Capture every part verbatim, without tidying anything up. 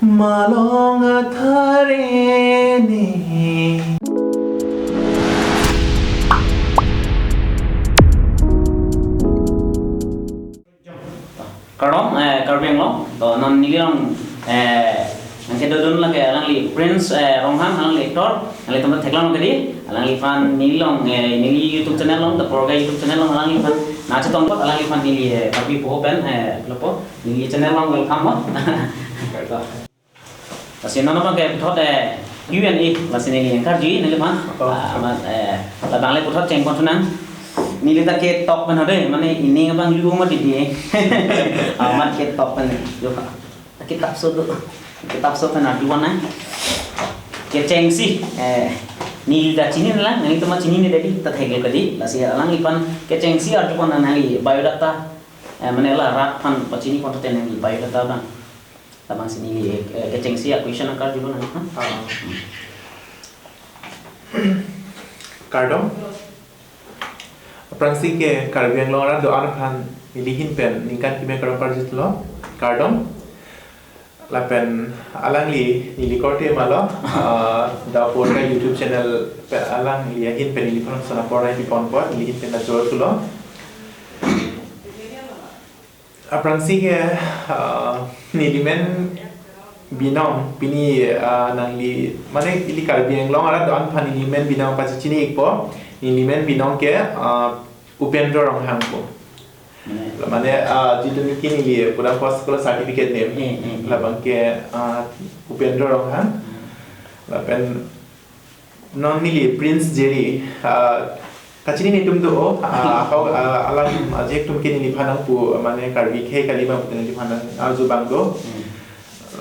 Malong athare ne. Kardom, eh, Karbi Anglong. To non neli along, eh, nangkedodun lake alangli Prince, eh, Ronghang, alangli actor, nanglitum ta theklong kedi, alangliphan neli along, eh, neli YouTube channel along, the Porga YouTube channel along, alangliphan nangchetong apot, alangliphan neli, eh, Karbi poho pen, eh, lapu, neli channel along welcome mo. Lasi non abang ke puthot, eh, Q and A, lasi neli anchor ji, neliphan. Oh. Ah, amat, eh, labang le puthot chengpon thunang. Neli ta ketok pen ho dei, mane ining abang lu mati dei. Amat ketok pen, yo, ta kitap so do. Kitap so pen arju ponnang. Kechengsi, eh, neli ta chinine lang, nelitum ta chinine dei, ta theklong kedi. Lasi alangliphan kechengsi arju ponnang nangli biodata, eh, mane la rat aphan pachini pon thot nangli biodata abang. Labangsi neli, eh, kechengsi a-question nangkarju lonang, ha? Ah. Kardom. Aphrangsi ke Karbi Anglong arat do-an aphan neli ahin pen ningkan kimi kardom parjitlo. Kardom. Lapen alangli neli korte malo, ah, the Porga YouTube channel pen alangli ahin pen neliphan son apor nangpiponpo, neli ahin pen ta jor thulo. Aphrangsi ke, ah, nelimen binong, pini, ah, nangli, mane ili Karbi Anglong arat do-an aphan nelimen binong pachechini ikpo, nelimen binong ke, ah, Upendra Ronghang pu. Hmm. Mane, ah, jitu niki neli pura first school certificate nem. Hmm, hmm, hmm. Labang ke, ah, Upendra Ronghang. Hmm. Lapen non neli Prince Jerry, ah, kachini netum do, ah, kau, ah, alam, ah, ajek atum ke neliphan nangpu, mane Karbi khei kali abang neliphan nang arju abang do. Hmm.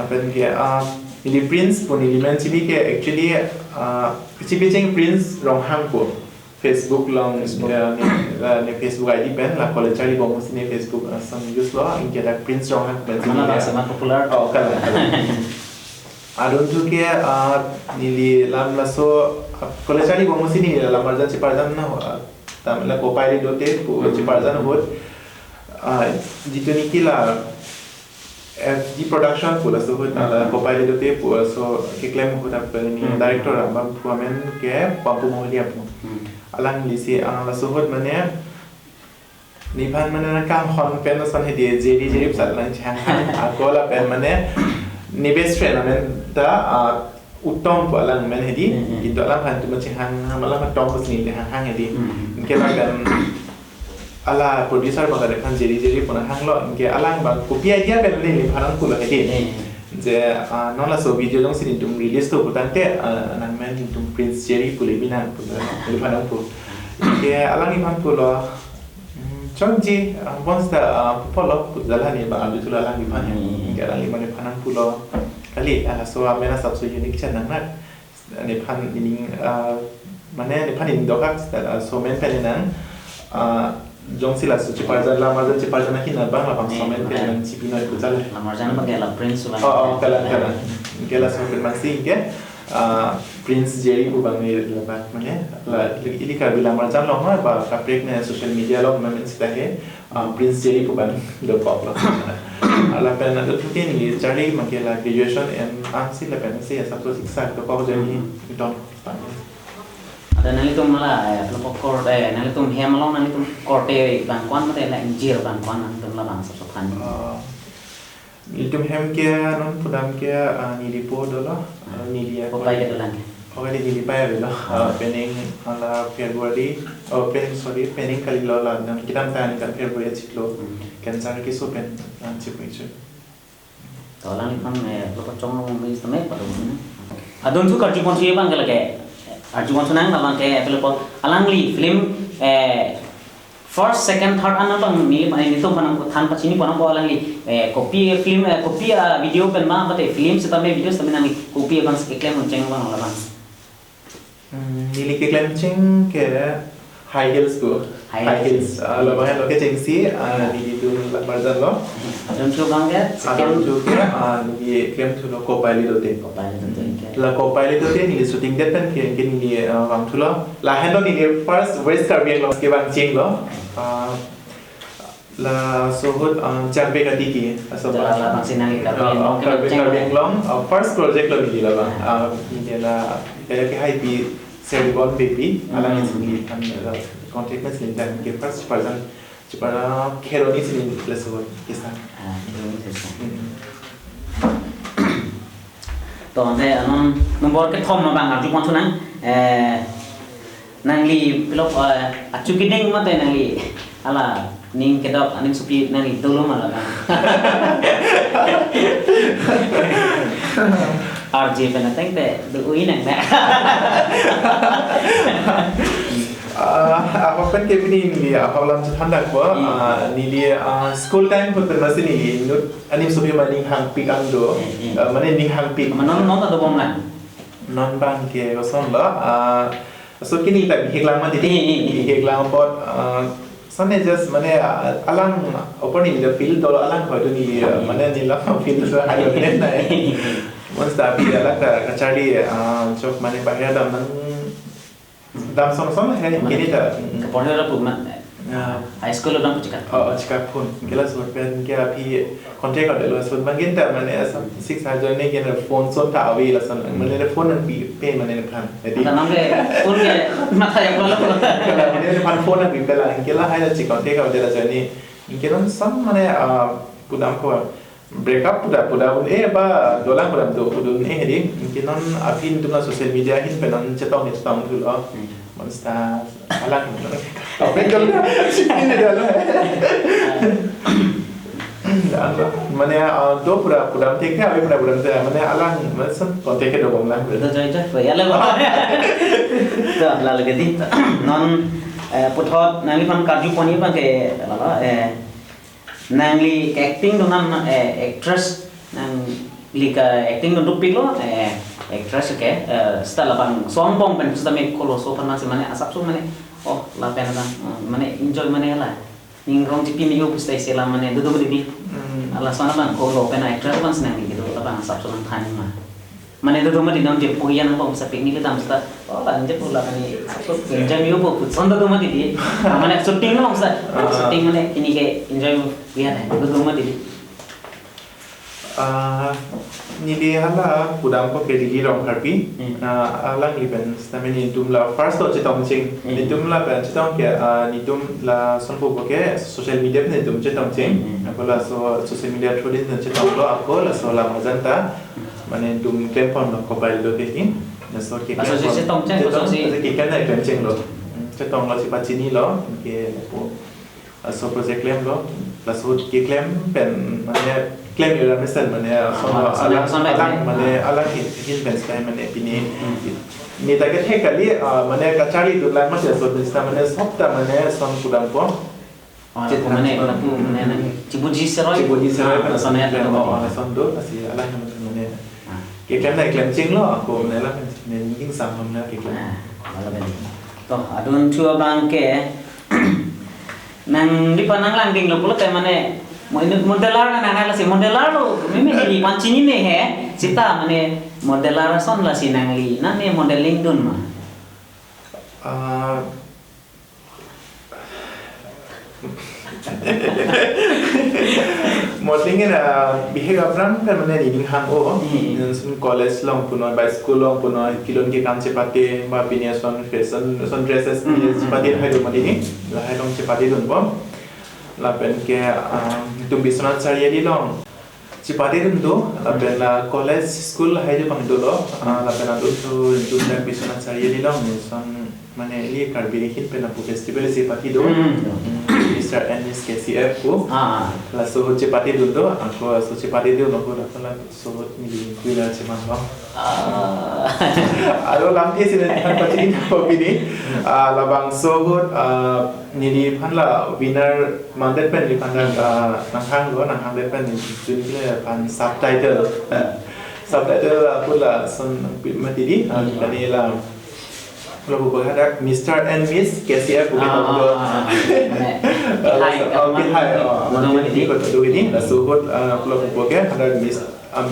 Lapen ke, ah, neli Prince pu nelimen chibi ke actually, ah, chibi cheng Prince Ronghang pu. Facebook along, Facebook. Ah, ne, ah, ne Facebook I D pen la college charli bom si ne Facebook, ah, sang use lo, anke dak Prince Ronghang pen si. Mana ne, bang ah, semat popular. Oh, kalang, kalang. Adon thu ke, ah, neli lam laso, ah, college charli bom si neli lamarjan cheparjan na ho, ah, tam la kopai le dote pu, hmm, cheparjan ahut. Ah, jitu niki la F G Production pu laso ahut, hmm, la kopai le dote pu laso keklem ahut apel ni, hmm, director abang pu amen ke Pampu Moholia pu. Hmm. Alangli si, ah, laso ahut mane nephan mane nangkanghon pen ason hedi Jerry Jerry pu sat nangchanghang. Ako lapen mane ne best friend amen ta, ah, Uttom pu alang amen hedi. Hmm, hmm. Kintu alangphan tu machihang, alang Uttom pu si neli hanghang hedi. Hmm, hmm. Anke lapen ala producer abang kadokave Jerry Jerry pu nanghanglo. Anke alang abang kopi idea pen neliphan nangpulo hedi. Hmm. Je, ah, non laso video jongsi netum release do putangte, ah, nangmen netum Prince Jerry pu le binong pu neliphan nangpu. Anke alangliphan pulo, "Hmm, chonji, ah, bonsita, ah, pupo lo," pu jala ne abang arju thulo alangliphan. Hmm. Anke alangliphan nephan nangpulo, "Kali, ah, laso amen asapso unique chenang na. Nephan ining, ah, mane nephan ining dokak, ah, somen pen nang, ah, jongsi laso cheparjan, lamarjan cheparjan ahin abang labang, eh, somen pen, eh, nangchipinoi," pu jala. Lamarjan abang ke la Prince abang. Oh, oh, kalang, kalang. Anke laso pen masi anke, ah, Prince Jerry pu abang ne labang mane, la, ili Karbi lamarjan along ba kaprek ne social media along mane sita he, ah, Prince Jerry pu abang dokoklo. Lapen adon thu ke neli charli abang ke la graduation en angsi lapen si asapso siksak dokok jani, hmm, don. Ada nanglitum la, eh, kelompok kor, eh, nanglitum hem along nanglitum korte abang ko-an mate la ingjir abang ko-an nanglitum labang asapso aphan. Ah, nelitum hem ke non pudam ke, ah, neli po dolo, ah, neli ya. Kopai kedo lang ke? Oh, kali neli pai avelo. Ah. Ah, pening ala February, oh, pening, sorry, pening kali lo la, non kedamtang aningkan February achiklo. Hmm. Cancer keso pen, ah, chipui chu. To alangliphan, eh, lo pachong lo mong bis tame pado na. Adon thu karju pon thu abang ke lake. Arju pon thu nang labang ke, eh, film po. Alangli film, eh, first, second, third an abang neli, eh, netum aphan nangthan pachini pon nangpo alangli, eh, kopi film, eh, kopi, ah, video pen ma mate film sitame video sitame nangli kopi abang si keklem un cheng abang labang. Hmm, neli keklem cheng ke High Heels pu. High Heels. High Heels. Ah, labang helo kechengsi, ah, hmm, neli dun lamarjan lo. Adon thu abang ke? Adon thu ke, ah, neli klem thulo Kopai Le Dote. Kopai Le Dote, okay. La Kopai Le Dote neli shooting det pen ke, ke neli, ah, vang thulo. Lahenlo neli first West Karbi Anglong kevang chenglo. Ah, Laso ahut, ah, Jampe Katiki, laso Jala abang. Labang si nangli Karbi Ah, Anglong Karbi, kena Karbi cheng. Anglong, ah, first project lo neli labang. Ah. Ah, neli la, eh, ke hai pi Serbon Beypi, alang Hmm. isi neli kan, eh, contact mes neli dan ke first person, chipara Kheroni si neli laso ahut kisa. Ah, Kheroni si kisa. Hmm. To, ante anon nombor kethom abang arju pon thu nang. Eh, nangli pilok, eh, achu keding mate nangli. Hala, ning kedok, aning supi nangli dolo ma labang. R J pen ateng te, do ui nang na. Ah, ahok pen ke pini neli, ahok alam chethan dak bo, Hmm. ah, neli, ah, school time ahut pen masi neli inut aning supi mane ning hangpik ang do. Hmm, hmm. Ah, mane ning hangpik. Ma non, non ta dobom lang. Non abang ke koson lo, ah, so kini ta bihek lang mati. Hmm, hmm, hmm. Bihek lang apot, ah, sane just mane, ah, alang apor neli ta feel dolo alang hoito neli, ah, Hmm. mane neli la feel dolo hai lo ne nai. Once ta aphi alang ta kacharli, ah, chok mane bahira dam nang dam song song hai Hmm. kini ta. Hmm. Kapor hera pu man. Ya. High school lo dam pu chikatphun. Oh, oh, chikatphun. Ke laso ahut pen ke aphi contact avelo laso ahut abang ke ta mane asam six ajoine ke na phone son ta ave lason. Mane phone nangpipe mane nephan. Jadi Anta nang ke phone ke matha ya pala. Mane nephan phone nangpipe la. Ke lahai la chik contact ave la joine. Ke non son mane, ah, pudam ko break up puda puda un-e ba dolang pudam do pudun e hedi. Ke non aphi netum la social media ahin pen non chetong chetong thulo. Hmm. Monster alang. Apa kalau ini dah lah. Mane, ah, do pura pudam thek ave pura pudam thek mane alang mane son contact ke dobom lang. Ito joy joy, ya le ba. To, lalo ke di. Non, eh, puthot nangliphan karju pon abang ke, lalo, eh, nangli ke acting do nam, eh, actress nangli ke acting do dopik lo, eh, actress ke, eh, seta labang so angbong pen seta me kolo so aphan masi mane asap so mane, oh, lapen abang, eh, mane enjoy mane la. Ning rong chipi me yo pustai sela mane do do di. Hmm. Ala so na abang kolo pen actress abang si nangli kedo labang asap so nangthan ma. Mane do do mati nang je puyan bom sa pini le dam sa. Oh, la je pula kani so enjoy yo bo kut son do do mati di. Ah, mane shooting bom sa. Ah. Shooting mane kini ke enjoy yo ya do do mati di. Ah, neli hala pudam ko ke Dili Rongkharpi. Hmm. Ah, alang events. Tame netum la first lo chetong cheng. Hmm. Netum lapen chetong ke, ah, netum lason pupo ke social media pen netum chetong cheng. Hmm. Ako laso social media through din chetong lo ako laso alam ajanta. Mane netum klem pon lo ko bai lo ke hin. Laso ke Laso klem si pon. Chetong cheng, Chetong, laso si laso ke klem na klem cheng lo. Hmm, chetong lo si pachini lo. Ke po. Laso project klem lo, laso ahut keklem pen, mane klem ira mesen, mane Ah, ason ah, lo ason alang, ason alang, alang, mane ah. alang hin, hin pen style mane pini. Hmm. Neta kethek kali, ah, mane kacharli dun lang masi ason pen style mane sop ta mane son pudam po. Oh, Chethan mane, son. Lapu mane nang chibuji seroi. Chibuji seroi Ah, pen ason ya, style, oh, ason do, lasi alang hin mane. Ah. Keklem na keklem cheng lo, ako mane la mane ning sam mane keklem. Ah, lalo beli. To, adun thu abang ke, nangliphan nanglang ding lo pulote mane, mo-, ini modeler na nang lasi modeler lo, mimi di panchini me he, seta mane modeler ason lasi nangli, nang ne modeling dun ma. Ah, modeling na bihek aphrang kan mane nening hang o. Hmm. Nangsun college along punoi, ba school along punoi, kelun ke kam chepate, ba pini ason fashion, ason dresses Hmm, hmm, chepate hmm. hai do mati ni. Lahai along chepate dun bom. Lapen ke, ah, netum Biswanath Chariali along chepate dun do, lapen la college school hai do abang dolo, ah, lapen adun thu netum dak Biswanath Chariali along neson mane ili Karbi ahin pen lapu festival isi pati do. Hmm. Hmm, Mister and Miss K C F pu. Ah, ah. Laso ahut chepate dun do, ako laso chepate dun ako laso ahut neli kuila chemang bang. Ah. Alo lamthe si neli phan pachini po pini. Ah, labangso ahut, ah, neliphan la winner mandet pen neliphan, ah, nanghang lo, nanghang det pen neli jun kile pan subtitle. Subtitle la pula son pi mati di, ah, Hmm. kani la. Lo buka hadak Mister and Miss K C F buka Ah, do. ah, ah, ah. Mane, Ah, hai, oh, kan, hai, oh, dodoma mati di. Di ko do ini, laso ahut, ah, lo buka hadak Miss, um,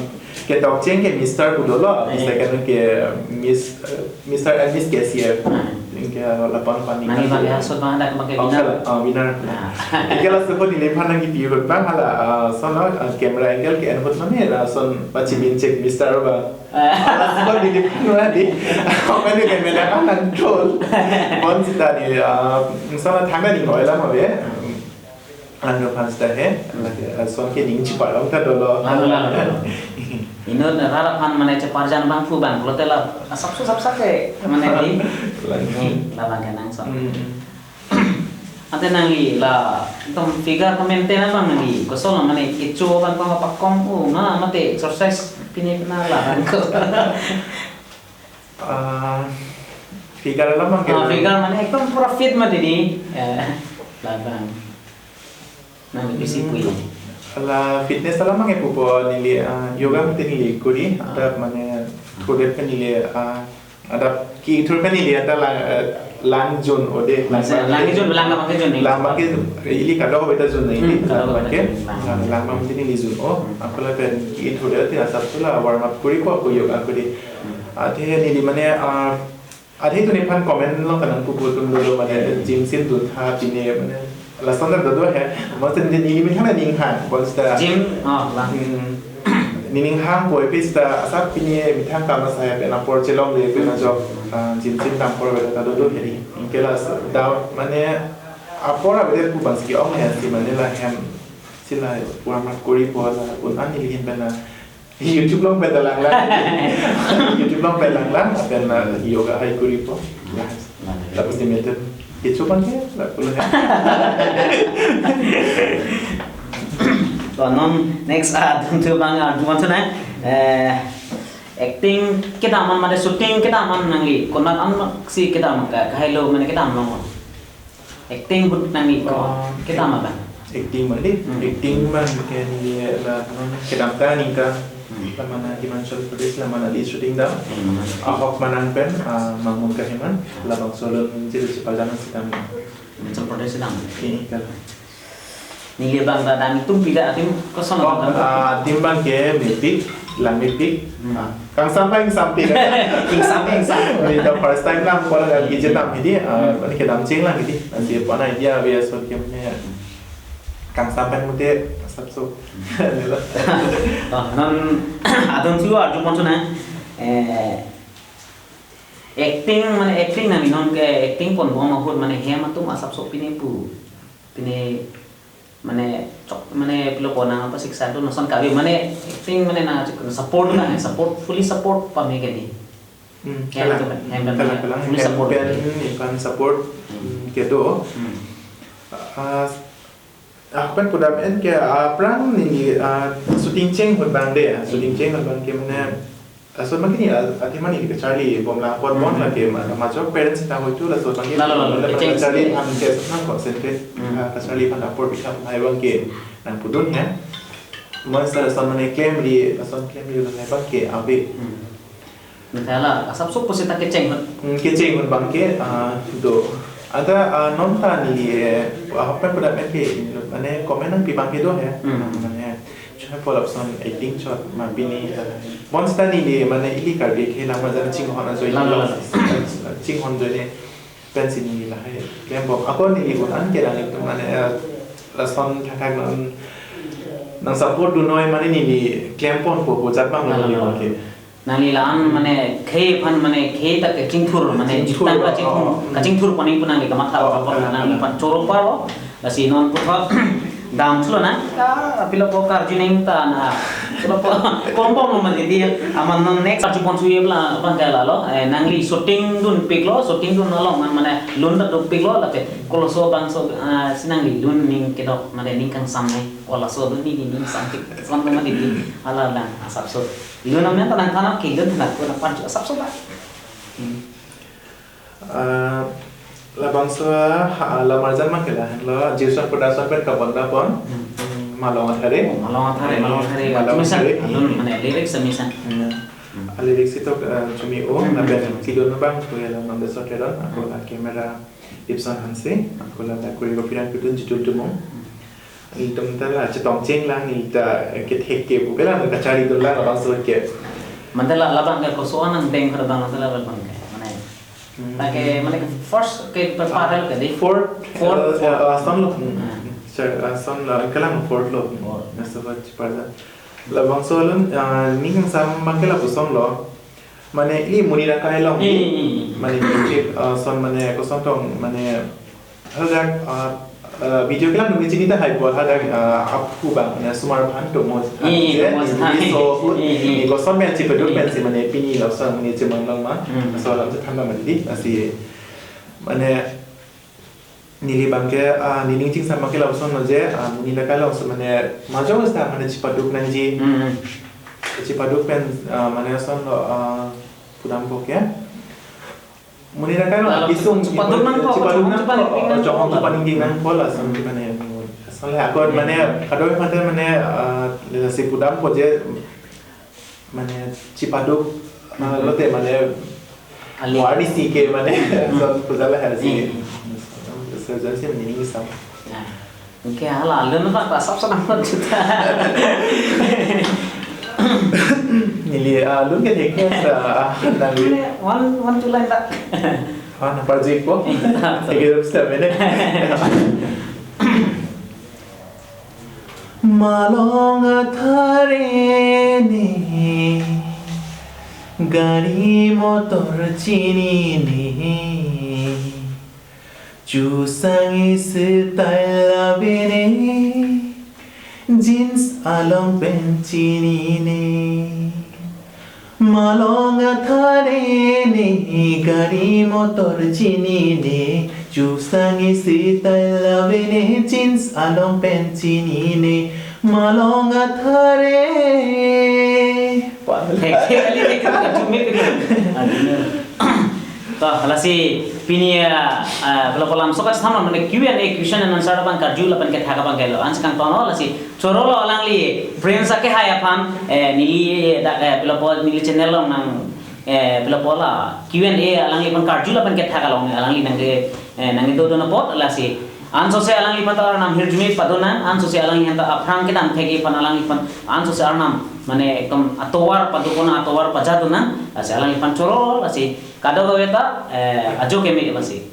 Ketokcheng ke Mister pu dolo, eh, second ke Miss, eh, Mister and Miss K C F. Hmm. Anke lapu-an pani nangli kan bang dia. Haso bang ada bang ke oh, winner. Salah. Ah, winner. Ah. Anke laso apot neliphan nangkipi ahut bang hala, ah, lason, ah, camera angle ke-en ahut mane lason pachibin chek Mister bang. Ah. Laso apot neliphan mane di. Mane camera kan nang troll. Bonsita neli, ah, lason thangta ning noi alam ave. Hmm. Anlo aphan seta he, hmm, lake, ah, lason ke ning chipar long ta dolo. Lalo, lalo, lalo. Inut rat aphan mane cheparjan abang pu abang pulote la asapso sapsak ke mane di. Lang. Hmm, labang ke nang son. Hmm. Ante nangli la ekdom figure ke-maintain abang nangli. Kosonlo mane kecho abang ko pakong u na mate exercise pine pina labang ko. Ah, figure alam abang ke. Ah, figure mane ekdom pura fit mati di. Eh, labang. Nang bisi pui. Hmm. Hala fitness alam abang ke pupo neli, ah, yoga mati neli kuri, ah, adap mane thurdet pen neli, ah, adap kethur pen neli adap lang, eh, lang jun ode, lang masa, lang jun, lang abang ke jun ni. Lang abang ke ili kadokave ta jun ni, hmm, kadokave abang ta ke jun, lang. Ah, lang abang mati neli jun o, hmm, ako lapen kethurdet asapso la warm up kuri ko ako yoga kuri. Hmm. Athe neli mane, ah, athe tu nephan comment along kanang pupu atum dolo mane gym sim duntha pine mane lason ta dodo he. Mane neli methang aning hang bonsita. Gym, oh, lang. Hmm. Nening hang poi pi seta asap pine methang kam asai pen apor chelongle pen ajok, ah, gym sim dam apor ave ta dodo he ri. Anke la s-, da mane apor ave pu abang si ke-ong he si mane lahem si la warm up kuri po la un-an neli hin pen la YouTube along pen ta langlang. YouTube along pen langlang, pen, uh, yoga hai kuri po. Ya. Tapos di meter. Kecho abang ke, la pulo hai. To non next, ah, adun thu abang, ah, adun thu na. Eh, acting kedam an mane shooting kedam an nangli. Konat an si kedam ka, kahailo mane kedam long. Acting ahut nangli ko, oh, kedam abang? Acting mane, hmm, acting abang ke neli la non kedamtang aningkan, hmm, la mane Himachal Pradesh la Manali shooting dam. Hmm. Ahok Manang pen, ah, Mangmun Kaheman, labangso alun jil chipal dam si dam. Himachal Pradesh dam. Iya, kal. Neli abang ta dam itum pida adim koson oh, abang? Ah, adim abang ke mepik, lang mepik. Hmm. Ah, kangsam abang ingsampik. Ingsampik, ingsampik. Neli ta first time lang, kola lagi je dam hidi, ah, hmm, mane kedam cheng lang hidi. Ansi pona idea ave ason ke mane kangsam abang mute asapso. Nela. Oh, non adun thu arju pon thu na. Eh, acting mane acting nangli non ke acting ponbom ahut mane hem atum asapso pine pu. Pine mane chok mane pilo ko nangpasiksa do lason kave mane acting mane nang support na support, fully support pame ke di. Hmm, hem kalang. Tu, hem pen kalang, kalang. Fully hem support pen ke di. Ipan support, hmm, hmm, kedo. Hmm. Ah, ah, pen pudam en ke, ah, aphrang neli, ah, shooting cheng ahut abang de, ah, shooting cheng ahut abang ke mane, ah, so mane neli, ah, athema neli kacharli bomlang apot bon, hmm, lake ma-, majok parents ta hoitu laso abang ke, lalo, lalo, mane kecheng kacharli si. Aphan ke nang concentrate, hmm, ah, kacharli aphan apor bikam hai abang ke nangpudun ya. Mane seta lason mane klemri, lason klemri lahai abang ke ave. Hmm. Methang la asapso pusita kecheng ahut. Hmm, kecheng ahut abang ke, ah, do. Ada, ah, non ta neli, eh, ahok pen pudam en ke, mane comment nangpi abang ke do he. Hmm. Mane, chuna polap son acting chot ma pine, ah, bonsita neli, mane ili Karbi ke lang majan chinghon ajoine. Lalo, lalo. Chinghon ajoine. Pensi neli lahai klembom. Ako neli un-an ke lang itu mane, eh, lason thakthak nang, nang support dunnoi mane neli klempon po po jat abang. Lalo, neli lalo. Ke. Nangli la-an mane khei aphan mane khei ta kachingthur mane chingthur, jitang kachingthur, oh, kachingthur pon ning pu nangli kamatha, oh, support, oh, nangli, oh, aphan choro paro. Lasi non puthot dam thulo na, ka pilo po karju ning ta na. Pilo po kompong lo mati di, aman non next karju pon suye bla abang ke lalo, eh, nangli shooting dunpiklo, shooting dun along man mane lun ta dopiklo, lake kolaso abangso, ah, si nangli lun ning kedok, mane ning kangsam ne, kolaso dun ni ning samtik, son ko mati di, hala lang, asapso. Lun amen ta nangthan ke, lun than ko na panju asapso ba. Hmm. Ah, labangso ha, la marjan abang ke lahenlo, Jirson Production pen kabonda pon. Hmm. Hmm, Malong Athare. Oh, Malong Athare, eh, Malong Athare. Malong Tumisan. Athare. Alun mane lyrics tumisan. Hmm. Hmm. Ah, lyrics itu, eh, chumi o, hmm, lapen, hmm, kelun abang ke la Nandeswar Teron, ako, hmm, la camera Gibson Hanse, ako la, la choreography nangpidun Jitul Timung. Hmm. Nelitum ta la chetongcheng lang, neli ta kethek ke pu ke la kacharli dun lang labangso ke. Mantela labang ke koson angdeng kardang mantela labang ke. Mane. Hmm. Lake, mane ke first ke per-, ah, part ke di? Fourth, fourth, uh, fourth. Uh, son lo. Hmm. Hmm. Sir, uh, son lo, kalang fourth lo. Fourth. Nasa ba chiparda. Labangso alun, uh, ning kangsam abang ke lapuson lo. Mane ili monit akai along. Hmm, hmm, hmm. Mane music, uh, son mane koson tong mane hadak, uh, uh, video kelang nungni chini ta hai bol hadak, uh, aphu abang mane osomar aphan to mo. Hmm, hmm, je, mo, hmm, so, hmm, hmm. Ni koson pen chipaduk pen si mane pini lapuson mane chemang long ma. Hmm. So lam chethan abang mane di, lasi mane neli abang ke, ah, nening chingsam abang ke lapuson lo je, ah, monit akai along so mane majong sta mane chipaduk nangji. Hmm. Chipaduk pen, ah, mane ason lo, ah, pudampo ke. Monit akai along, ah, kisung chipaduk nangpo, chipaduk nangpo, chipaduk nangpo, chong chipaduk nangpo lason mane. Asal ya, ako mane, kadoi mane, mane, ah, si pudampo je, mane chipaduk, uh, hmm, lote mane ali. Warni si ke mane, hmm, so pujala hari si. Hmm. So, so, so, si mane ning kangsam. Ya. Oke, hala, alun apa, apa, sab senang banget kita. Neli, uh, alun ke dek ya, sa, uh, nang. One, one, two line tak? Ah, na parjik po. Iya. Tiga step ini. Malong athare ne, gari motor chinine, chusang style avene, jeans along pen chinine. Malong athare ne, gari motor chinine, chusang style avene, jeans along pen chinine, malong athare. Thek, thek, kali thek, thek, thek, thek, thek. Aduh. To, lasi pini, ah, ah, pilo polam so kachethan mane Q and A, question and answer abang karju lapen kethak abang ke lo. Ansi kangton lo, lasi choro lo alangli Prince akehai aphan, eh, neli dak, eh, pilo po neli channel along nang, eh, pilo po la Q and A alangliphan karju lapen kethak along alangli nangke, eh, nangkedodun apot lasi. Ansose alangliphan ta arnam hirjume padun nang, ansose alangliphan ta aphrang kedam thekji aphan alangliphan, ansose arnam mane ekdom atovar padun nang, atovar pajadun nang, lasi alangliphan choro, lasi kadokave ta, eh, ajo keme lasi.